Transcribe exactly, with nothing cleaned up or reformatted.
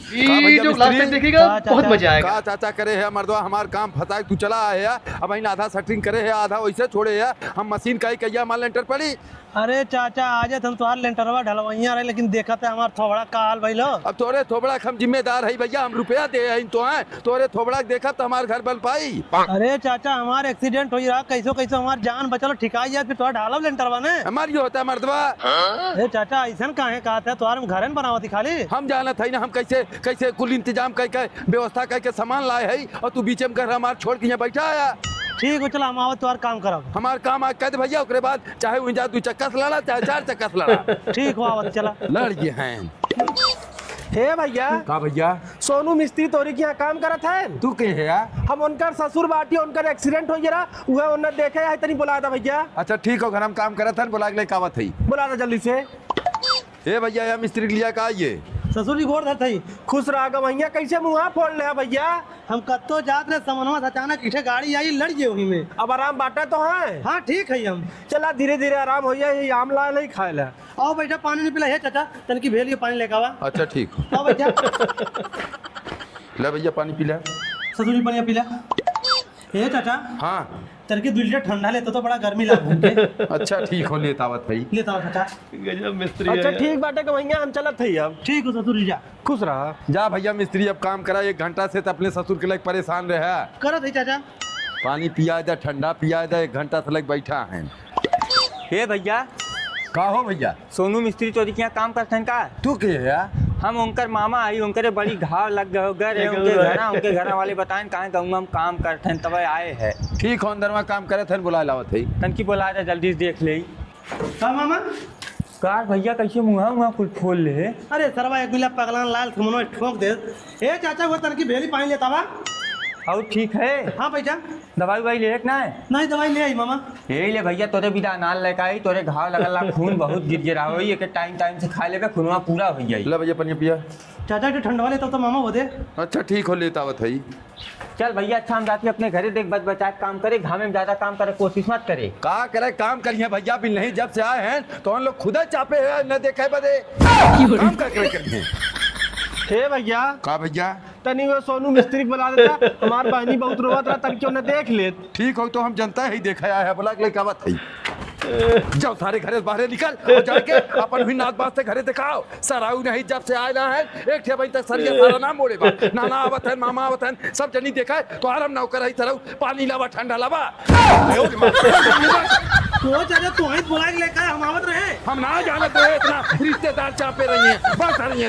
का भैया जो last मिस्त्री? तक देखिएगा, का बहुत चाचा? मजा आएगा। का चाचा करे है मर्दवा, हमार काम फंसाए तू चला आए है। अब इन आधा सेटिंग करे है, आधा वैसे छोड़े है। हम मशीन का ही कहिया हमार लेंटर पड़ी। अरे चाचा, आजे त हम तोहार लेंटरवा ढलवइया रहे, लेकिन देखत है हमार थोबड़ा का हाल भइल हो। अब तोरे थोबड़ा के हम जिम्मेदार है भैया, हम रुपया दे हैं तो हैं, तोरे थोबड़ा के देखब त हमार घर बन पाई। अरे चाचा, हमार accident होइ रहा, कैसो कैसो हमार जान बचल, ठिकाई जात, फिर तोहार ढालब लेंटरवा ने। हमार ये होता है मर्दवा। अरे चाचा, ऐसन काहे कहत है, तोहार हम घरे न बनावत ही खाली। हम जानत है ना, हम कैसे कैसे कुल इंतजाम कइ के व्यवस्था कइ के सामान लाए है और तू बीचे में घर हमार छोड़ के यहाँ बैठा आया। ठीक हो, चला हम आवत तोहार काम करब। हमार काम आज कह दे भैया, ओकरे बाद चाहे वहीं जा दू चक्का से लड़ा, चाहे चार चक्का से लड़ा। ठीक हो, आवत चला। लड़ गए हैं। हे भैया। का भैया? सोनू मिस्त्री तोरी के यहाँ काम करत है। तू के है यार? हम उनकर ससुर बाटी, उनकर accident हो गया, उहे उन्हें देखे है, तनी बुला दा भैया। अच्छा ठीक हो, घर हम काम करत है, बुला के लेके आवत है। बुला दा जल्दी से। ए भैया, या मिस्त्री के लिया का ये? ससुर जी गोड़ धरत हई। खुश रहा गवैया, कैसे मुँहा फोड़ ले भैया? हम कत्तो जात रहे समनवा से अचानक इठे गाड़ी आई, लड़ गए वही में। अब आराम बाटा तो है? हाँ, ठीक है हम। चला धीरे धीरे आराम हो जाए, ये आम ला ले खाए ला। आओ बैठा, पानी नहीं पिला है चाचा, तनकी भेल ये पानी लेके आवा। अच्छा ठीक। आओ बैठा। ले भैया पानी पी ले। ससुर जी पानी पी ले। ए चाचा। हाँ। तनकी दू लीटर ठंडा लेता तो बड़ा गर्मी लाग घूम के। अच्छा ठीक हो, लेत आवत है। लेत आवत चाचा। गजब मिस्त्री अच्छा है। ठीक बाटे कि भैया हम चलत है अब। ठीक हो ससुर जी, जा। खुश रहा। जा भैया मिस्त्री, अब काम करा, एक घंटा से तो अपने ससुर के लग परेशान रहे। करत है चाचा। पानी पिया दे, ठंडा पिया दे, एक घंटा से लग बैठा है। हे भैया। का हो भैया? सोनू मिस्त्री तोरी के यहाँ काम करत हन का? तू के है यार? हम उनकर मामा आई, उनकरे बड़ी घाव लग गए हो, गए रहे उनके घरा, उनके घरा वाले बताएन कहाँ गाँव में हम काम करत हन, तब आए है। ठीक हो, अंदर में काम करत हन, बुला लावत है। तनकी बुला दे, जल्दी से देख ले। का मामा? कार भैया कैसे मुँहा मुँहा कुल फोड़ ले है? अरे सरवा एक मिला पगलान लाल थमनो ठोक दे। ए चाचा, वो तनकी भेली पानी लेता बा। और ठीक है? हाँ भैया। दवाई उवाई ले ना है? नहीं, दवाई ले आई मामा। यही ले भैया, तोरे बिना अनार लेके आई, तोरे घाव लगल ला, खून बहुत गिर गिरा होई, एके टाइम टाइम से खा लेबे, खूनवा पूरा हो जाई। ले भैया, पनिया पिया। चाचा, जो ठंडवा लेता तो मामा वो दे। अच्छा, ठीक हो, लेत आवत हई। चल भैया, अच्छा हम जाती अपने घरे, देख बच बचा के काम करे, घामे में ज्यादा काम करे कोशिश मत करे। का करे, काम करिए भैया, बिल नहीं जब से आए हैं तो हम लोग खुदा चापे हैं, न देखे बदे काम का करे करिए। हे भैया। का भैया? तनी वो सोनू मिस्त्री के बुला देता, हमार बहनी बहुत रोवत रहा, तनी क्यों न देख लेत। ठीक हो, तो हम जनता ही देखा आया है, बुला के लेके आवत है। जाओ सारे घरे से बाहरे निकल और जाके अपन हुई नाच बाज से घरे दिखाओ। सराऊ नहीं जब से आए ना है, एक ठे अबहीं तक सरिया सारा ना मोड़े बा। नाना आवत है, मामा आवत है, सब जनी देखा है, तोहार हम नौकर है सराऊ, पानी लावा, ठंडा लावा। तो चाचा तू ही बुला के लेकर हम आवत रहे। हम ना जानत रहे इतना रिश्तेदार चापे रही हैं, बस रही हैं।